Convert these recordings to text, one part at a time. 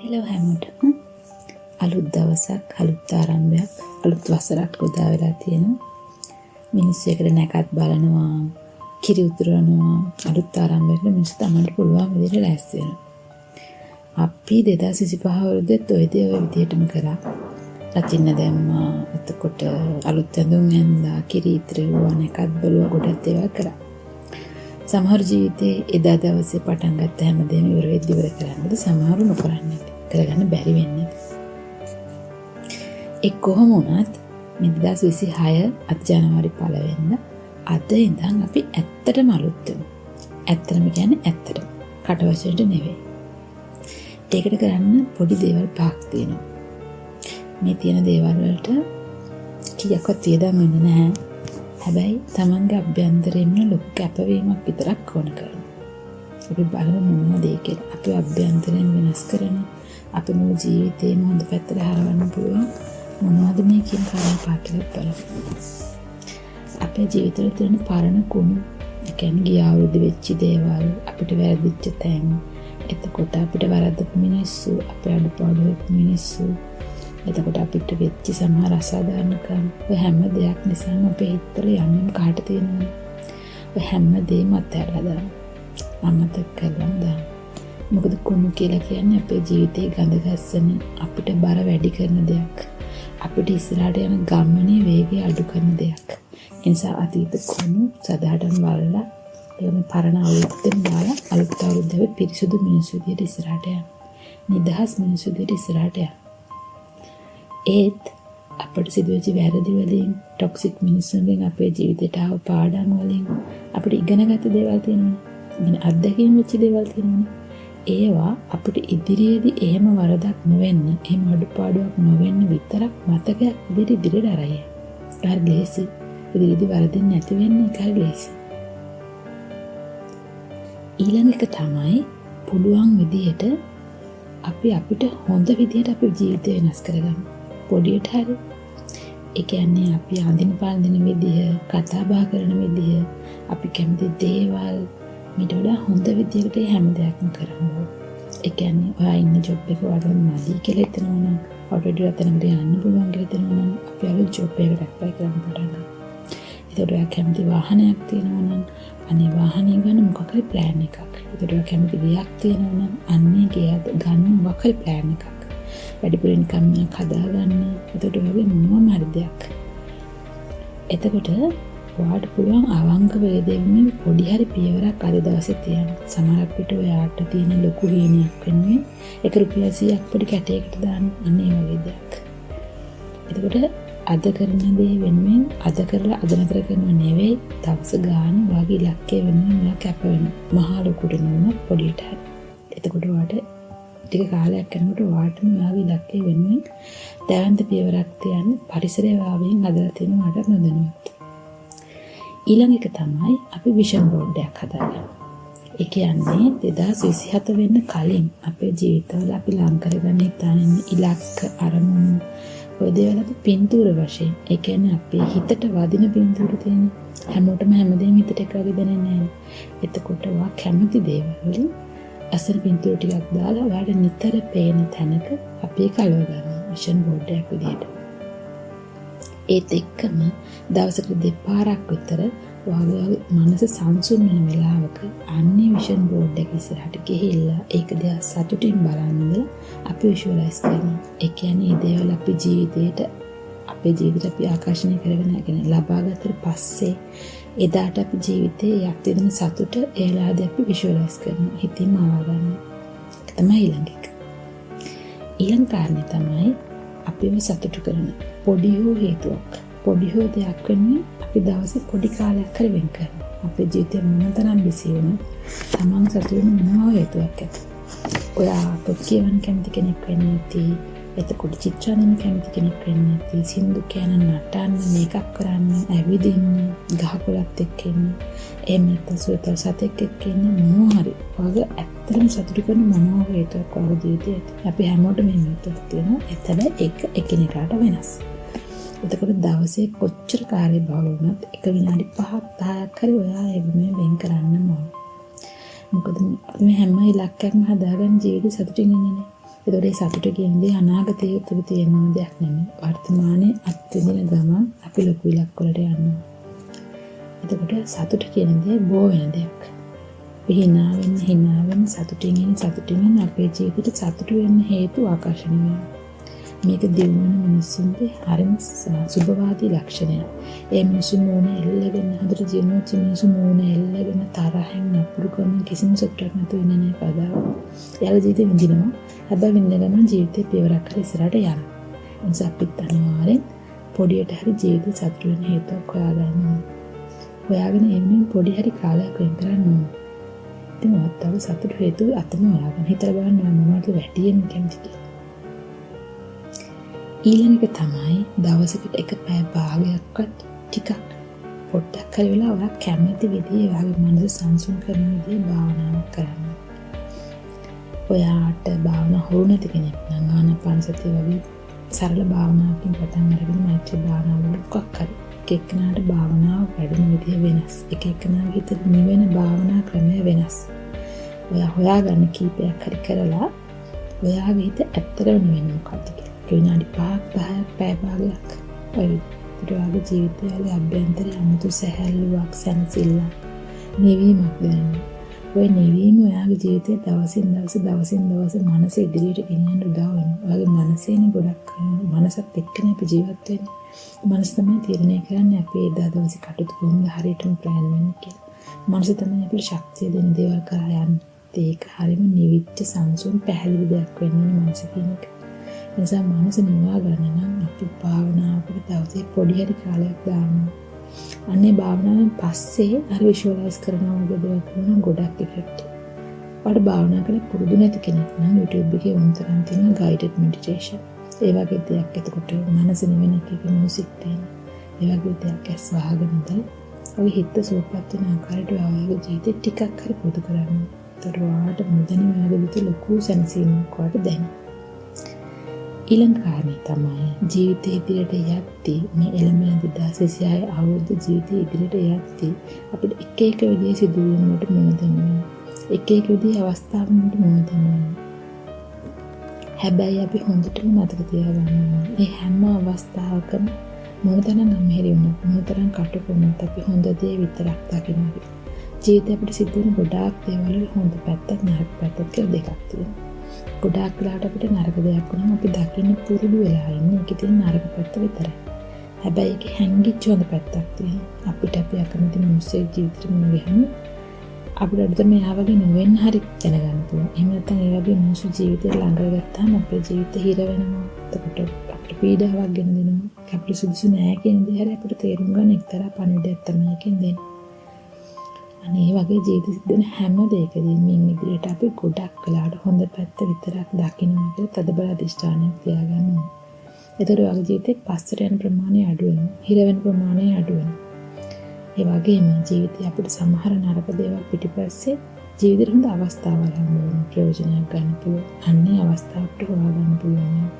Hello හැමෝටම අලුත් දවසක්, අලුත් ආරම්භයක්, අලුත් වසරක් උදා වෙලා තියෙනවා. මිනිස්සු එකට නැකත් බලනවා, කිරි උතුරනවා. අලුත් ආරම්භයකට මිනිස්සු තමන්ට පුළුවන් විදිහට ලෑස්ති වෙනවා. අපි 2025 අවුරුද්දෙත් ඔය දේ ඔය විදිහටම කරා. රතින්න දැම්මා, එතකොට අලුත් ඇඳුම් ඇඳා, කිරි ඉතිරෙව්වා, නැකත් බැලුවා, ගොඩක් දේවල් කරා. සමහර ජීවිතේ එදා දවසේ පටන් ගත්ත හැමදේම ඉවර වෙද්දි ඉවර කරන්නද, සමහරු නොකරන්නේ නැති, කරගන්න බැරි වෙන්නේ නැති. ඒ කොහොම වුණත් මේ 2026 අද ජනවාරි පළවෙනිදා අද ඉඳන් අපි ඇත්තටම අලුත් වෙමු. ඇත්තටම කියන්නේ ඇත්තටම. කට වචනට නෙවෙයි. ඒකට කරන්න පොඩි දේවල් පහක් තියෙනවා. මේ තියෙන දේවල් වලට කීයක්වත් වියදම් වෙන්නේ නැහැ. හැබැයි තමන්ගේ අභ්‍යන්තරයෙන්ම ලොකු කැපවීමක් විතරක් ඕන කරනවා. අපි බලමු මොනවද ඒ කියලා. අපේ අභ්‍යන්තරයෙන් වෙනස් කරන, අපේ මුළු ජීවිතේම හොඳ පැත්තට හරවන්න පුළුවන් මොනවද මේ කියන කාරණා පහ කියලා බලමු. අපේ ජීවිතවල තියෙන පරණ කුණු, ඒ කියන්නේ ගිය අවුරුද්දේ වෙච්ච දේවල්, අපිට වැරදිච්ච තැන්, එතකොට අපිට වරද්දපු මිනිස්සු, අපේ අඩුපාඩු වෙපු මිනිස්සු, එතකොට අපිට වෙච්ච සමහර අසාධාරණකම්, ඔය හැම දෙයක් නිසාම අපේ හිතවල යම් යම් කහට තියෙනවනේ. ඔය හැම දෙයක්ම අත්හැරලා දාන්න. අමතක කරලම දාන්න. මොකද කුණු කියලා කියන්නේ අපේ ජීවිතේ ගඳ ගස්සන, අපිට බර වැඩි කරන දෙයක්. අපිට ඉස්සරහට යන ගමනේ වේගය අඩු කරන දෙයක්. ඒ නිසා අතීත කුණු සදාටම බලලා, ඒවම පරණ අවුරුද්දෙන් දාලා අලුත් අවුරුද්ද අපි පිරිසුදු මිනිස්සු විදියට ඉස්සරහට යන්න. නිදහස් මිනිස්සු විදියට ඉස්සරහට යන්න. ඒත් අපට සිදුවෙච්ච වැරදි වලින්, ටොක්සික් මිනිස්සුන්ගෙන් අපේ ජීවිතේට ආව පාඩම් වලින් අපිට ඉගෙනගත්ත දේවල් තියෙනවනේ. ඉගෙන අත්දැකීම් වෙච්ච දේවල් තියෙනවනේ. ඒවා අපිට ඉදිරියේදී එහෙම වරදක් නොවෙන්න, එහෙම අඩුපාඩුවක් නොවෙන්න විතරක් මතකයක් විදිහට ඉදිරියට අරන් යන්න. හරි ලේසි. ඉදිරියේදී වරදින්න නැති වෙන්න ඒක හරි ලේසි. ඊළඟ එක තමයි පුළුවන් විදිහට අපි අපිට හොඳ විදිහට අපේ ජීවිතය වෙනස් කරගන්න. පොඩියට හරි. ඒ කියන්නේ අපි අඳින පළඳින විදිහ, කතා බහ කරන විදිහ, අපි කැමති දේවල් මීට වඩා හොඳ විදිහකට ඒ හැම දෙයක්ම කරන්න ඕන. ඒ කියන්නේ ඔයා ඉන්න ජොබ් එක ඔයාට මදි කියලා හිතනවා නම්, ඔයාට වැඩි තැනකට යන්න පුළුවන් කියලා හිතනවා නම්, අපි අලුත් ජොබ් එකකට ඇප්ලයි කරන්න පටන් ගන්න. එතකොට ඔයා කැමති වාහනයක් තියෙනවා නම්, අනේ වාහනය ගන්න මොකක් හරි ප්ලෑන් එකක්. එතකොට ඔයා කැමති ගෙයක් තියෙනවා නම්, අන්නේ ගෙය ගන්න මොකක් හරි ප්ලෑන් එකක්. වැඩිපුර ඉන්කම් එකක් හදාගන්න. එතකොට ඔය වගේ මොනවම හරි දෙයක්. එතකොට ඔයාට පුළුවන් අවංකව ඒ දේ වෙනුවෙන් පොඩි හරි පියවරක් අද දවසේ තියන්න. සමහරක් විට ඔයාට තියෙන ලොකු හීනයක් වෙනුවෙන් ඒක රුපියල් 100ක් පොඩි කැටයකට දාන්න. අන්න ඒ වගේ දෙයක්. එතකොට අද කරන දේ වෙනුවෙන් අද කරලා අද නතර කරනව නෙවෙයි, දවස ගානේ ඔයාගේ ඉලක්කය වෙනුවෙන් ඔයා කැප වෙනවා. මහා ලොකුට නුනත් පොඩියට හරි. එතකොට ඔයාට ටික කාලයක් යනකොට ඔයාටම ඔයාගේ ඉලක්කය වෙනුවෙන් දැවැන්ත පියවරක් තියන්න පරිසරය වාවෙන් හදලා තියෙනවා ඔයාට නොදැනුවත්. ඊළඟ එක තමයි අපි විෂන් බෝඩ් එකක් හදාගන්න. ඒ කියන්නේ 2027 වෙන්න කලින් අපේ ජීවිතවල අපි ලං කරගන්න හිතාගෙන ඉන්න ඉලක්ක, අරමුණු, ඔය දේවල් අපි පින්තූර වශයෙන්, ඒ කියන්නේ අපේ හිතට වදින පින්තූර තියෙන. හැමෝටම හැමදේම හිතට එක වගේ දැනෙන්නේ නැහැ. එතකොට ඔයා කැමති දේවල් වලින් අසල පින්තූර ටිකක් දාලා ඔයාට නිතර පේන තැනක අපි ඒක අලව ගන්නවා විෂන් බෝඩ් එකක් විදිහට. ඒත් එක්කම දවසකට දෙපාරක් විතර ඔයාගේ මනස සංසුන් වෙන වෙලාවක අන්නේ විෂන් බෝඩ් එක ඉස්සරහට ගිහිල්ලා ඒක දිහා සතුටින් බලන් ඉඳලා අපි විෂුවලයිස් කරනවා. ඒ කියන්නේ මේ දේවල් අපේ ජීවිතේට, අපේ ජීවිතේට අපි ආකර්ෂණය කරගෙන, ඒ කියන්නේ ලබා ගත්තට පස්සේ එදාට අපි ජීවිතේ යත් වෙන සතුට ඒ වෙලාවේදී අපි විෂුවලයිස් කරනවා. හිතින්ම අවා ගන්නවා. ඒක තමයි ඊළඟ එක. ඊළඟ කාරණේ තමයි අපිව සතුටු කරන පොඩි හෝ හේතුවක්, පොඩි හෝ දෙයක් වෙනුවෙන් අපි දවසේ පොඩි කාලයක් හරි වෙන් කරනවා. අපේ ජීවිතේ මොන තරම් බිසි වුණත් තමන් සතුටු වෙන මොනවා හෝ හේතුවක් ඇති. ඔයා පොත් කියවන්න කැමති කෙනෙක් වෙන්න ඇති. එතකොට චිත්‍ර අඳින්න කැමති කෙනෙක් වෙන්න ඇති. සින්දු කියන්න, නටන්න, මේකප් කරන්න, ඇවිදින්න, ගහකොළත් එක්ක ඉන්න, එහෙම නැත්නම් සුවතල් සතෙක් එක්ක ඉන්න, මොනවා හරි. ඔයාගේ ඇත්තටම සතුටු කරන මොනවා හෝ හේතුවක් ඔයාගේ ජීවිතේ ඇති. අපි හැමෝටම මේ හේතුවක් තියෙනවා. ඒත් හැබැයි ඒක එකිනෙකාට වෙනස්. එතකොට දවසේ කොච්චර කාර්යබහුල වුණත් එක විනාඩි 5ක් 10ක් හරි ඔයා ඒ වෙනුවෙන් වෙන් කරන්න ඕන. මොකද අපි මේ හැම ඉලක්කයක්ම හදාගන්න ජීවිතේ සතුටින් ඉන්නනේ. එතකොට මේ සතුට කියන දේ අනාගතයේ තුල තියෙන දෙයක් නෙමෙයි. වර්තමානයේ අත්විඳින ගමන් අපි ලොකු ඉලක්ක වලට යනවා. එතකොට සතුට කියන දේ බෝ වෙන දෙයක්. අපි හිනා වෙන්න හිනා වෙන්න සතුටින් ඉන්න සතුටින් ඉන්න අපේ ජීවිතේට සතුටු වෙන්න හේතු ආකර්ෂණය වෙනවා. මේක දියුණු වෙන මිනිස්සුන්ගේ හරිම සුබවාදී ලක්ෂණයක්. ඒ මිනිස්සු මූණ එල්ලගෙන හොඳට දියුණු වෙච්ච මිනිස්සු මූණ එල්ලගෙන තරහෙන් නපුරුකමින් කිසිම සතුටක් නැතුව ඉන්නේ නෑ කවදාවත්. එයාලා ජීවිතේ විඳිනවා. හැබැයි විඳින ගමන් ජීවිතේ පියවරක් හරි ඉස්සරහට යනවා. ඒ නිසා අපිත් අනිවාර්යෙන් පොඩියට හරි ජීවිතේ සතුටු වෙන හේතුවක් හොයාගන්න ඕනේ. හොයාගෙන ඒ වෙනුවෙන් පොඩි හරි කාලයක් වෙන් කරන්න ඕනේ. ඉතින් ඔයත් තව සතුටු හේතු අතම හොයාගන්න. හිතලා බලන්න ඔයා මොනවද වැඩියෙන් කැමති කියලා. ඊළඟ එක තමයි දවසකට එක පැය භාගයක්වත් ටිකක් පොඩ්ඩක් හරි වෙලා ඔයා කැමති විදිහේ ඔයාගේ මනස සංසුන් කරන විදිහේ භාවනාවක් කරන්න. ඔයාට භාවනා හුරු නැති කෙනෙක් නම් ආනාපාන සතිය වගේ සරල භාවනාවකින් පටන් අරගෙන මෛත්‍රී භාවනාව වල මොකක් හරි එක එක්කෙනාට භාවනාව වැඩෙන විදිහ වෙනස්. එක එක්කෙනාගේ හිත නිවෙන භාවනා ක්‍රමය වෙනස්. ඔයා හොයාගන්න කීපයක් හරි කරලා ඔයාගේ හිත ඇත්තටම නිවෙන්නේ මොකද්ද කියලා. ඒක විනාඩි 5ක් 10ක් පැය භාගයක් ඔය විදිහට ඔයාගේ ජීවිතය ඔයාගේ අභ්‍යන්තරයේ අමුතු සැහැල්ලුවක් සැනසෙල්ලක් නිවීමක් දැනෙනවා. ඔය නිවීම ඔයාගේ ජීවිතේ දවසින් දවස දවසින් දවස මනස ඉදිරියට ගෙනියන්න උදව් වෙනවා. ඔයාගේ මනසේනේ ගොඩක් මනසත් එක්කනේ අපි ජීවත් වෙන්නේ. මනස තමයි තීරණය කරන්නේ අපි එදා දවසේ කටයුතු කොහොමද හරියටම ප්ලෑන් වෙන්නේ කියලා. මනස තමයි අපිට ශක්තිය දෙන දේවල් කරා යන්න. ඒක හරිම නිවිච්ච සංසුන් පැහැදිලි දෙයක් වෙන්න ඕනේ මනස කියන එක. ඒ නිසා මනස නිවා ගන්න නම් අපි භාවනාවකට දවසේ පොඩි හරි කාලයක් දාන්න. අන්නේ භාවනාවෙන් පස්සේ අර විෂුවලයිස් කරනවා වගේ දේවල් කරනවා නම් ගොඩක් ඉෆෙක්ටිව්. ඔයාලට භාවනා කරලා පුරුදු නැති කෙනෙක් නම් YouTube එකේ ඕන තරම් තියෙනවා ගයිඩඩ් මෙඩිටේෂන්. ඒ වගේ දෙයක්. එතකොට මනස නිවෙන එක එක මියුසික් තියෙනවා. ඒ වගේ දෙයක් ඇස් වහගෙන ඉඳලා ඔය හිත සුවපත් වෙන ආකාරයට ඔයාගේ ජීවිතේ ටිකක් හරි පුරුදු කරන්න. එතකොට ඔයාට නොදැනීම ඔයාගේ ජීවිතේ ලොකු සැනසීමක් ඔයාට දැනෙනවා. ඊළඟ කාරණේ තමයි ජීවිතේ ඉදිරියට යද්දී මේ එළඹෙන 2026 අවුරුද්ද ජීවිතේ ඉදිරියට යද්දී අපිට එක එක විදිහේ සිදුවීම් වලට මුහුණ දෙන්න වෙනවා. එක එක විදිහේ අවස්ථාවන් වලට මුහුණ දෙන්න වෙනවා. හැබැයි අපි හොඳටම මතක තියාගන්න ඕනේ මේ හැම අවස්ථාවකම මොනතරම් අමිහිරි වුණත් මොනතරම් කටුක වුණත් අපි හොඳ දේ විතරක් දකිනවා කියලා. ජීවිතේ අපිට සිද්ධ වෙන ගොඩාක් දේවල් වල හොඳ පැත්තක් නරක පැත්තක් කියලා දෙකක් තියෙනවා. ගොඩාක් වෙලාවට අපිට නරක දෙයක් වුණාම අපි දකින්න පුරුදු වෙලා ඉන්නේ ඒකේ තියෙන නරක පැත්ත විතරයි. හැබැයි ඒකේ හැංගිච්ච හොඳ පැත්තක් තියෙනවා. අපිට අපි අකමැති මිනිස්සෙක් ජීවිතේට මුණ ගැහුණොත් අපිට අඩුතරම එයා වගේ නොවෙන්න හරි දැනගන්න පුළුවන්. එහෙම නැත්නම් ඒ වගේ මිනිස්සු ජීවිතේට ළඟ කරගත්තාම අපේ ජීවිතේ හිර වෙනවා. එතකොට අපිට පීඩාවක් ගෙන දෙනවා. අපිට සුදුසු නෑ කියන දේ හරි අපිට තේරුම් ගන්න එක්තරා පණිවිඩයක් තමයි ඒකෙන් දෙන්නේ. අනේ ඒ වගේ ජීවිත සිද්ධ වෙන හැම දෙයකදීම මින් ඉදිරියට අපි ගොඩක් වෙලාවට හොඳ පැත්ත විතරක් දකිනවා කියලා තදබල අධිෂ්ඨානයක් තියාගන්න ඕනේ. එතකොට ඔයාගේ ජීවිතේ පස්සට යන ප්‍රමාණය අඩු වෙනවා. හිර වෙන ප්‍රමාණය අඩු වෙනවා. ඒ වගේම ජීවිතේ අපිට සමහර නරක දේවල් පිටිපස්සේ ජීවිතේට හොඳ අවස්ථාවල් හම්බ වෙනවා. ප්‍රයෝජනයක් ගන්න පුළුවන්. අන්නේ අවස්ථාව අපිට හොයාගන්න පුළුවන් වෙනවා.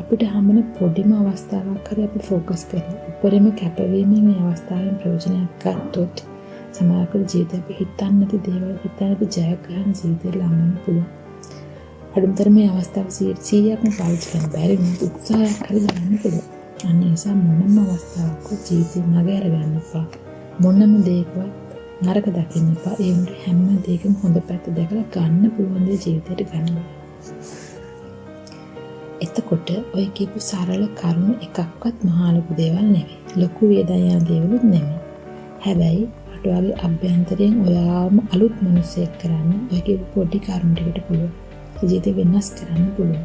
අපිට හම්බෙන පොඩිම අවස්ථාවක් හරි අපි ෆෝකස් කරලා උපරිම කැපවීමෙන් මේ අවස්ථාවෙන් ප්‍රයෝජනයක් ගත්තොත් සමහරවිට ජීවිතේ අපි හිතන්නේ නැති දේවල් හිතන්නේ නැති ජයග්‍රහණ ජීවිතේට ලං වෙන්න පුළුවන්. අඩුම තරමේ මේ අවස්ථාව 100%ක්ම පාවිච්චි කරන්න බැරි වුණත් උත්සාහයක් හරි දරන්න පුළුවන්. අන්න ඒ නිසා මොනම අවස්ථාවකවත් ජීවිතේ මග අරගන්න එපා. මොනම දෙයකවත් නරක දකින්න එපා. ඒ වුණත් හැම දෙයකම හොඳ පැත්ත දැකලා ගන්න පුළුවන් දේ ජීවිතේට ගන්න. එතකොට ඔය කියපු සරල කරුණු එකක්වත් මහා ලොකු දේවල් නෙවෙයි. ලොකු වියදම් යන දේවලුත් නෙමෙයි. හැබැයි ඔයාට ඔයාගේ අභ්‍යන්තරයෙන් ඔයාම අලුත් මිනිස්සෙක් කරන්න ඔය කියපු පොඩි කරුණු ටිකට පුළුවන්. ජීවිතේ වෙනස් කරන්න පුළුවන්.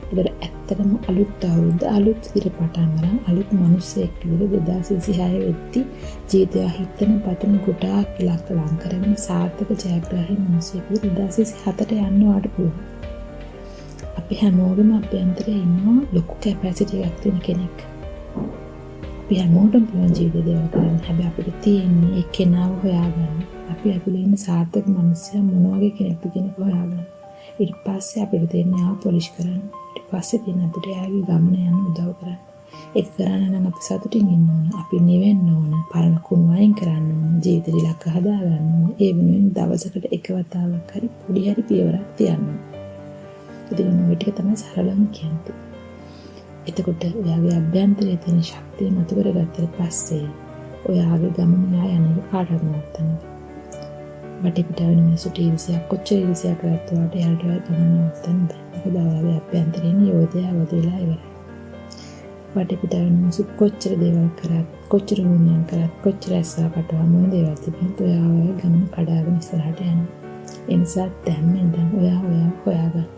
ඒතර ඇත්තටම අලුත් අවුරුද්ද අලුත් විදිහට පටන් අරන් අලුත් මිනිස්සෙක් විදිහට 2026 වෙද්දි ජීවිතය හිතන පතන ගොඩාක් ඉලක්ක ලං කරගෙන සාර්ථක ජයග්‍රාහී මිනිස්සෙක් විදිහට 2027ට යන්න ඔයාට පුළුවන්. අපි හැමෝගෙම අභ්‍යන්තරයේ ඉන්නවා ලොකු කැපැසිටි එකක් තියෙන කෙනෙක්. අපි හැමෝටම පුළුවන් ජීවිතේ දේවල් කරන්න. හැබැයි අපිට තියෙන්නේ ඒ කෙනාව හොයාගන්න. අපි ඇතුලේ ඉන්න සාර්ථක මනුස්සයා මොන වගේ කෙනෙක්ද කියන එක හොයාගන්න. ඊට පස්සේ අපිට තියෙන්නේ එයාව පොලිෂ් කරන්න. ඊට පස්සේ තියෙන අපිට එයාගේ ගමන යන්න උදව් කරන්න. ඒක කරන්න නම් අපි සතුටින් ඉන්න ඕන. අපි නිවෙන්න ඕන. පරණ කුණු අයින් කරන්න ඕන. ජීවිතේ ඉලක්ක හදා ගන්න ඕන. ඒ වෙනුවෙන් දවසකට එක වතාවක් හරි පොඩි හරි පියවරක් තියන්න ඕන. ඉතින් ඔන්න ඔය ටික තමයි සරලවම කියන්නේ. එතකොට ඔයාගේ අභ්‍යන්තරයේ තියෙන ශක්තිය මතු කරගත්තට පස්සේ ඔයාගේ ගමන යන එක කාටවත් නවත්තන්න බෑ. වටපිටාව වෙන මිනිස්සුන්ට ඊර්ෂ්‍යා කොච්චර ඊර්ෂ්‍යා කරත් ඔයාට එයාට ඔයාගේ ගමන නවත්තන්න බෑ. මොකද ඔයාගේ අභ්‍යන්තරයේ ඉන්න යෝධයා අවදි වෙලා ඉවරයි. වටපිටාව වෙන මිනිස්සු කොච්චර දේවල් කරත්, කොච්චර වුණියම් කරත්, කොච්චර ඇස්සා කටවා මොන දේවල් තිබුණත් ඔයා ඔයාගේ ගමන කඩාගෙන ඉස්සරහට යනවා. ඒ නිසා දැම්ම ඉඳන් ඔයා ඔයාව හොයාගන්න.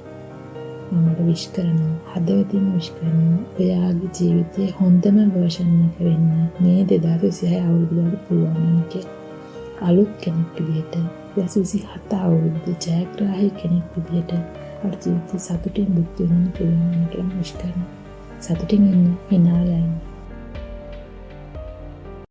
මම ඔයාට විශ් කරනවා, හදවතින්ම විශ් කරනවා, ඔයාගේ ජීවිතයේ හොඳම වර්ෂන් එක වෙන්න මේ 2026 අවුරුද්ද වලට පුළුවන් වෙන කියලා. අලුත් කෙනෙක් විදිහට, 2027 අවුරුද්දේ ජයග්‍රාහී කෙනෙක් විදිහට ඔයාට ජීවිතේ සතුටින් භුක්ති විඳින්න පුළුවන් වෙන කියලා මම විශ් කරනවා. සතුටින් ඉන්න, හිනා වෙලා ඉන්න.